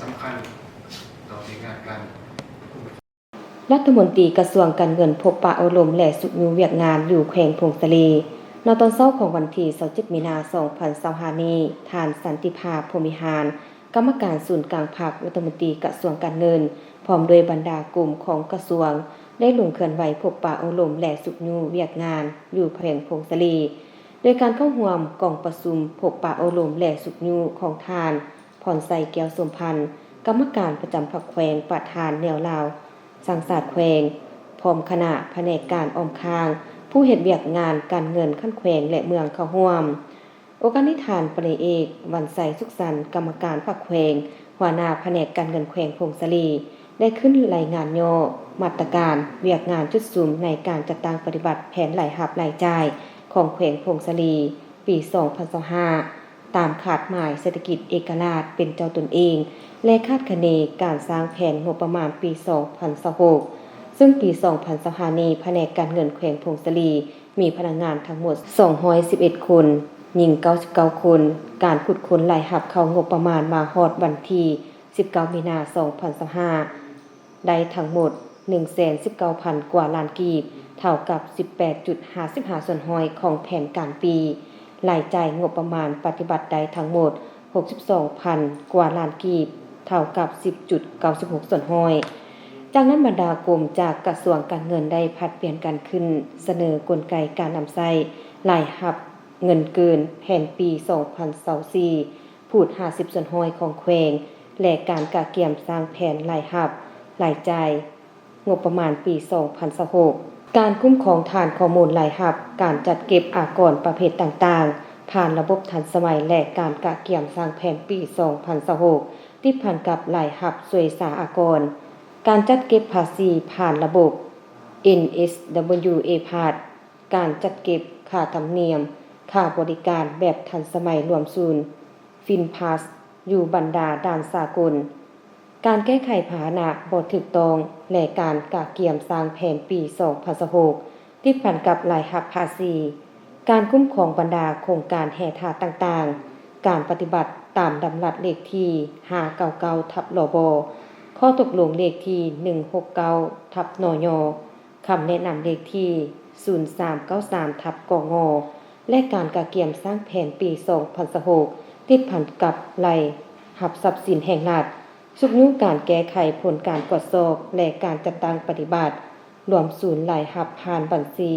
ສຳຄັນຕໍ່ໃນງານການ ລັດຖະມົນຕີກະຊວງການເງິນພົບປະໂອ້ລົມ ແລະ ຊຸກຍູ້ວຽກງານຢູ່ແຂວງຜົ້ງສາລີ. ໃນຕອນເຊົ້າຂອງວັນທີຊາວເຈັດ ມີນາ ສອງພັນຊາວຫ້ານີ້, ທ່ານ ສັນຕິພາ ພົມວິຫານ ກຳມະການສູນກາງພັກ, ລັດຖະມົນຕີກະຊວງການເງິນ ພ້ອມດ້ວຍບັນດາກົມຂອງກະຊວງ ໄດ້ລົງເຄື່ອນໄຫວພົບປະໂອ້ລົມ ແລະ ຊຸກຍູ້ວຽກງານຢູ່ແຂວງຜົ້ງສາລີ ໂດຍການເຂົ້າຮ່ວມກອງປະຊຸມພົບປະໂອ້ລົມ ແລະ ຊຸກຍູ້ຂອງທ່ານ ພອນໄຊ ແກ້ວສົມພັນ ກຳມະການປະຈຳພັກແຂວງ, ປະທານແນວລາວສ້າງຊາດແຂວງ, ພ້ອມຄະນະພະແນກການອ້ອມຂ້າງ, ຜູ້ເຮັດວຽກງານການເງິນຂັ້ນແຂວງ ແລະ ເມືອງເຂົ້າຮ່ວມ. ໂອກາດນີ້ ທ່ານ ພັນເອກ ວັນໄຊ ສຸກສັນ ກຳມະການພັກແຂວງ, ຫົວໜ້າພະແນກການເງິນແຂວງຜົ້ງສາລີ ໄດ້ຂຶ້ນລາຍງານຫຍໍ້ມາດຕະການວຽກງານຈຸດສຸມໃນການຈັດຕັ້ງປະຕິບັດແຜນລາຍຮັບລາຍຈ່າຍຂອງແຂວງຜົ້ງສາລີ ປີສອງພັນຊາວຫ້າ ຕາມຄາດໝາຍເສດຖະກິດເອກະລາດເປັນເຈົ້າຕົນເອງ ແລະ ຄາດຄະເນການສ້າງແຜນງົບປະມານປີສອງພັນຊາວຫົກ ເຊິ່ງປີສອງພັນຊາວຫ້ານີ້ ພະແນກການເງິນແຂວງຜົ້ງສາລີມີພະນັກງານທັງໝົດສອງຮ້ອຍສິບເອັດຄົນ, ຍິງເກົ້າສິບເກົ້າຄົນ, ການຂຸດຄົ້ນລາຍຮັບເຂົ້າງົບປະມານມາຮອດວັນທີສິບເກົ້າ ມີນາ ສອງພັນຊາວຫ້າ ໄດ້ທັງໝົດໜຶ່ງແສນສິບເກົ້າພັນກວ່າລ້ານກີບ, ເທົ່າກັບສິບແປດຈຸດຫ້າສິບຫ້າສ່ວນຮ້ອຍຂອງແຜນການປີ. ລາຍຈ່າຍງົບປະມານປະຕິບັດໄດ້ທັງໝົດຫົກສິບສອງພັນກວ່າລ້ານກີບ, ເທົ່າກັບສິບຈຸດເກົ້າສິບຫົກສ່ວນຮ້ອຍ. ຈາກນັ້ນ ບັນດາກົມຈາກກະຊວງການເງິນໄດ້ຜັດປ່ຽນກັນຂຶ້ນສະເໜີກົນໄກການນຳໃຊ້ລາຍຮັບເງິນເກີນແຜນປີສອງພັນຊາວສີ່ ພູດຫ້າສິບສ່ວນຮ້ອຍຂອງແຂວງ ແລະ ການກະກຽມສ້າງແຜນລາຍຮັບ, ລາຍຈ່າຍ ງົບປະມານປີສອງພັນຊາວຫົກ, ການຄຸ້ມຄອງຖານຂໍ້ມູນລາຍຮັບ, ການຈັດເກັບອາກອນປະເພດຕ່າງໆ ຜ່ານລະບົບທັນສະໄໝ ແລະ ການກະກຽມສ້າງແຜນປີສອງພັນຊາວຫົກ ຕິດພັນກັບລາຍຮັບຊ່ວຍສາອາກອນ, ການຈັດເກັບພາສີຜ່ານລະບົບ ເອັນເອສດັບເບິນຢູເອພາດ, ການຈັດເກັບຄ່າທຳນຽມ, ຄ່າບໍລິການແບບທັນສະໄໝລວມສູນ ຟິນພາສ ຢູ່ບັນດາດ່ານສາກົນ, ການແກ້ໄຂພາຫະນະບໍ່ຖືກຕ້ອງ ແລະ ການກະກຽມສ້າງແຜນປີສອງພັນຊາວຫົກ ຕິດພັນກັບລາຍຮັບພາສີ, ການຄຸ້ມຄອງບັນດາໂຄງການແຮ່ທາດຕ່າງໆ, ການປະຕິບັດຕາມດຳລັດເລກທີຫ້າເກົ້າເກົ້າທັບ ລບ, ຂໍ້ຕົກລົງເລກທີໜຶ່ງຫົກເກົ້າທັບ ນຍ, ຄຳແນະນຳເລກທີສູນສາມເກົ້າສາມທັບ ກງ ແລະ ການກະກຽມສ້າງແຜນປີສອງພັນຊາວຫົກ ຕິດພັນກັບລາຍຮັບຊັບສິນແຫ່ງລັດ, ຊຸກຍູ້ການແກ້ໄຂຜົນການກວດສອບ ແລະ ການຈັດຕັ້ງປະຕິບັດ ລວມສູນລາຍຮັບຜ່ານບັນຊີ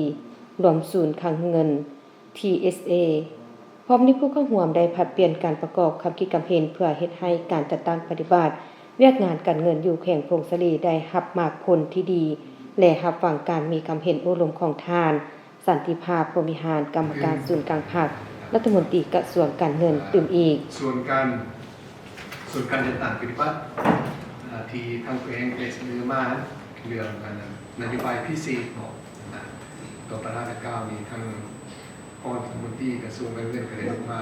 ລວມສູນຄັງເງິນ ທີເອສເອ. ພ້ອມນີ້ ຜູ້ເຂົ້າຮ່ວມໄດ້ຜັດປ່ຽນກັນປະກອບຄຳຄິດຄຳເຫັນ ເພື່ອເຮັດໃຫ້ການຈັດຕັ້ງປະຕິບັດວຽກງານການເງິນຢູ່ແຂວງຜົ້ງສາລີໄດ້ຮັບໝາກຜົນທີ່ດີ ແລະ ຮັບຟັງການມີຄຳເຫັນໂອ້ລົມຂອງທ່ານ ສັນຕິພາ ພົມວິຫານ ກຳມະການສູນກາງພັກ, ລັດຖະມົນຕີກະຊວງການເງິນຕື່ມອີກ. ສ່ວນການ ສ່ວນການຈັດຕັ້ງປະຕິບັດ ເອີ່ ທີ່ທາງແຂວງໄດ້ສະເໜີມາເລື່ອງອັນນະໂຍບາຍພິເສດເນາະ ຕໍ່ບັນຫາດັ່ງກ່າວນີ້ ທາງຮອງລັດຖະມົນຕີກະຊວງການເງິນກໍໄດ້ລົງມາ